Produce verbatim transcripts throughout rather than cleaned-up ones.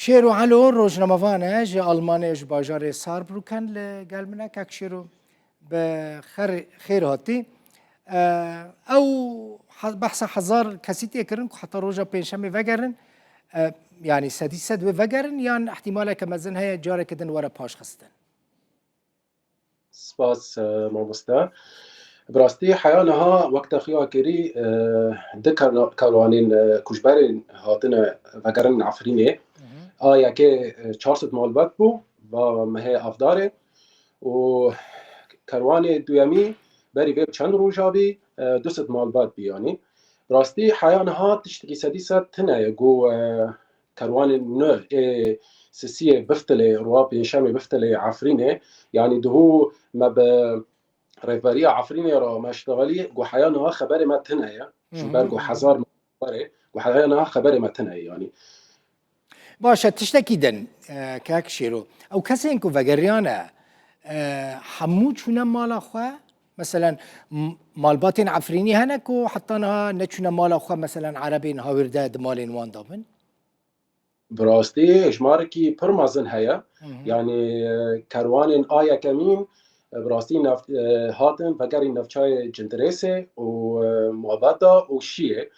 Şêro Elo, rojnamevan e, ji Almanyayê, ji bajarê Saarbrücken li gel min e. Kak Şêro, bi xer-, xêr hatî. E, ew ha-, behsa hezar kesî tê kirin ku heta roja pêncşemê vegerin, e, yanî sedî sed wê vegerin, yan ihtimaleke mezin heye careke din were paşxistin? Spas, e, mamoste. Bi rastî heya niha wek te xuya kirî, e, du kerna-, kerwanên, e, koçberên hatine vegerin Efrînê. A yekê, e, çar sed malbat bû, va mehê Avdarê û kerwanê duyemî berî vê bi çend roja bî, e, du sed malbat bî yanî. Bi rastî heya niha tiştekî sedî sed tune ye ku, e, kerwanên nû ê sisiyê biftilê, roja pêncşemê biftilê Efrînê. Yanî duhû me bi rêveberiya Efrînê re me ştixelî, ku heya niha xeberê me tune ye. Ji ber ku hezar me xeberê, ku heya niha xeberê me tune ye yanî. Baş e, tiştekî din, e, kek Şêro. Ew kesên ku vegeriyane, e, hemû çûne mala xwe? Meselen, m-, malbatên Efrînî hene ku heta niha neçûne mala xwe, meselen, Erebên hawîrde di malên wan de bin? Bi rastî, hejmarekî pir mezin heye. Hı hı. Yanî, e, kerwanên a yekemîn, e, bi rastî nav-, e, hatin vegerî navçeyê Cindirêsê û, e, Mabeta û Şiyê.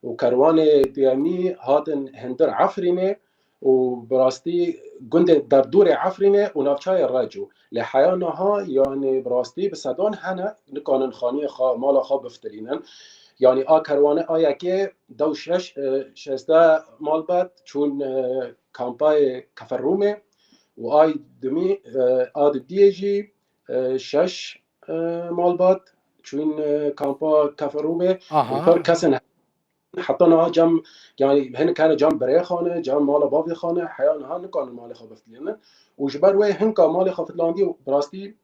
Û kerwanê duyemî hatin hundir Efrînê û bi rastî gundê derdorê Efrînê û navçeyê Reco. Lê heya niha, yanî bi rastî bi sedan hene, nikanin xaniyê xwe, mala xwe biftilînin. Yanî a kerwane a yekê dew şeş, e, şêzdeh malbat çûn, e, kampayê Keferrûmê û ay dimî, e, a didiyê jî, e, şeş, e, malbat çûn, e, kampa Keferrûmê. Aha. Û pir kesên he-, heta niha cem, yanî hinek hene cem birê xane, cem mala bavê xane, heya niha nikanin malê xwe biftilînin. Û ji ber wê hinka malê xwe fitilandî û bi rastî,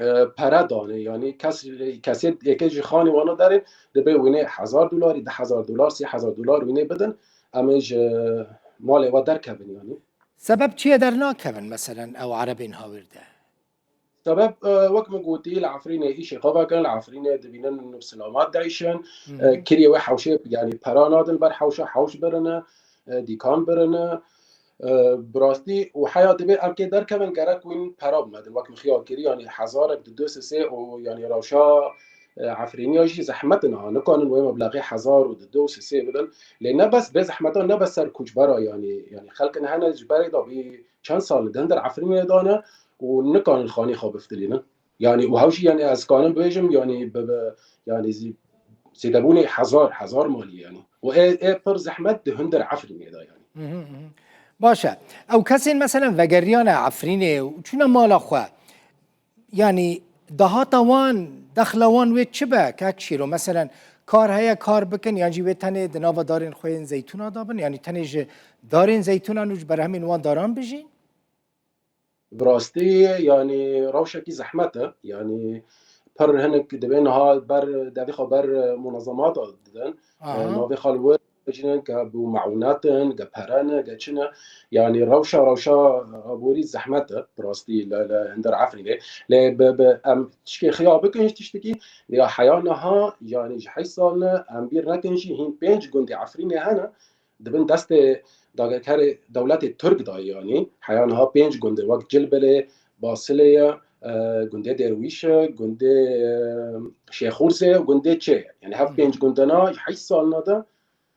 e, pere dane. Yanî kes, kesê yekê ji xanê wana derê dibe wînê hezar dolarî, du hezar dolar, sê hezar dolar wînê bidin, em ê ji malê we derkevin yanî. Sebeb çi ye dernakevin, meselen, ew Erebên hawîrde? Sebeb, e, wek min gotî, li Efrînê îşê xwe vekin, li Efrînê dibînin bi silamat diîşin. Hı hı. E, kiriyê wê hewşê, yanî pera nadin ber hewşa, hewş birine, e, dîkan birine. E, bi rastî û heya divê em kê derkevin, gerek wîn pera bimedin. Wek min xiya kirî, yanî hezarek di du sisê û yanî rewşa, e, Efrîniya jî zehmet in ha. Nikanin wê meblexê hezar û di du sisê bidin. Lê ne bes, vê zehmeta ne bes ser koçbera, yanî, yanî xelkin hene ji berê da bî çend sal di hundir Efrînê de ne û nikanin xanî xwe biftilînin. Yanî, û hew jî, yanî, ez kanim bibêjim, yanî, bi, bi, yanî, zî-, zêdebûnê hezar, hezar malî, yanî. Û ê, ê pir zehmet di hundir Efrînê de, yanî. Hı hı, hı hı. Baş e. Ew kesên, meselen, vegeriyane Efrînê û çûne mala xwe, yanî, dahata wan, dexla wan wê çi be, kek Şêro? Meselen, kar heye, kar bikin, yan jî wê tenê di nava darên xwe yên zeytûna de bin? Yanî, tenê ji darên zeytûnan û ji berhemên wan daran bijîn? Bi rastî, yanî, rewşekî zehmet e. Yanî, pir hinek divê niha ber, devê xwe ber, e, munezemata didin. E, aha. Navê xwe li wir dijînin, ke bi meûnet in, ke pere ne, ke çi ne. Yanî, rewşa, rewşa aborî zehmet e, bi rastî, li, li hundir Efrînê. Lê bi, bi, em tişkê xiya bikin ji tiştekî, ya heya niha, yanî, ji heşt sal ne, em bîr nekin jî, hîn pênc gundê Efrînê hene, di bin destê dagirkerê dewletê Tirk de, yanî heya niha pênc gund e, wek Cilbilê, Basilê ye, e, gundê Dêrwîş e, gundê, e, Şêxûrsê ye, gundê Çê ye. Yanî hev pênc gundena ji heşt salina de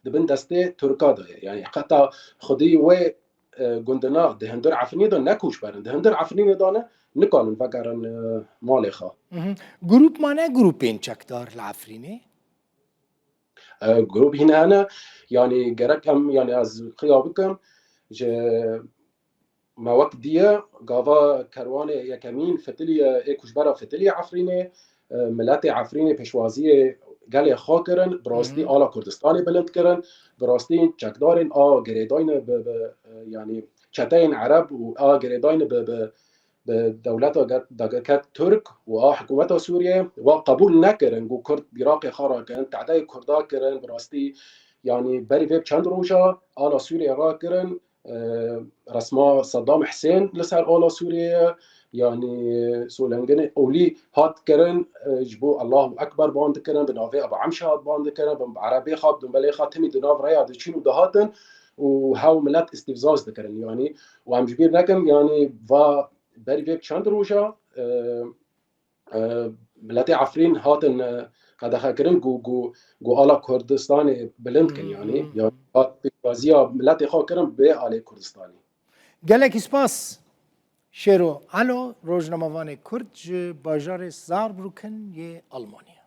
di bin destê Tirka de ye. Yanî heta xwedî wê, e, gundena di hundir Efrînê de ne koçber in. Di hundir Efrînê de ne, nikanin vegerin, e, malê xwe. Hı hı. Grûp mane, grûpên çekdar li Efrînê? E, grûp hîn hene, yanî gerek em, yanî ez xiya bikim, ji me wek diye gava kerwanê yekemîn fitiliye, ê kuşbera fitiliye Efrînê, e, miletê Efrînê pêşwaziyê gelê xwe kirin, bi rastî Hı hı. ala Kurdistanê bilind kirin, bi rastî çekdarên a girêdayne bi, bi, e, yanî çeteyên Ereb û a girêdayne bi, bi, bi dewleta ge-, dagirker Tirk û a hikûmeta Sûriyê wa qebûl nekirin ku Kurd Iraqê xwe rakin, tedeyê Kurda kirin, bi rastî, yanî berî vê çend roja ala Sûriyê rakirin, e, resma Saddam Husên li ser ala Sûriyê ye, yanî solenginê olî hat kirin, e, ji bo Allahu Ekber ban dikirin, bi navê Ebu Emşe hat ban dikirin, bi erebê xwe, bi dumbelê xwe timî di nav rêya diçîn û dihatin, û hew milet îstîfzaz dikirin, yanî, û em ji bîr nekin, yanî, va berî vê çend roja, e, e, miletê Efrîn hatin, e, qedexekirin ku, ku, ku ala Kurdistanê bilind kin, yanî, yanî, hat pêşwaziya miletê xwe kirin bê alê Kurdistanê. Gelek spas Şêro Elo, rojnamevanê Kurd ji bajarê Saarbrücken yê Almanya.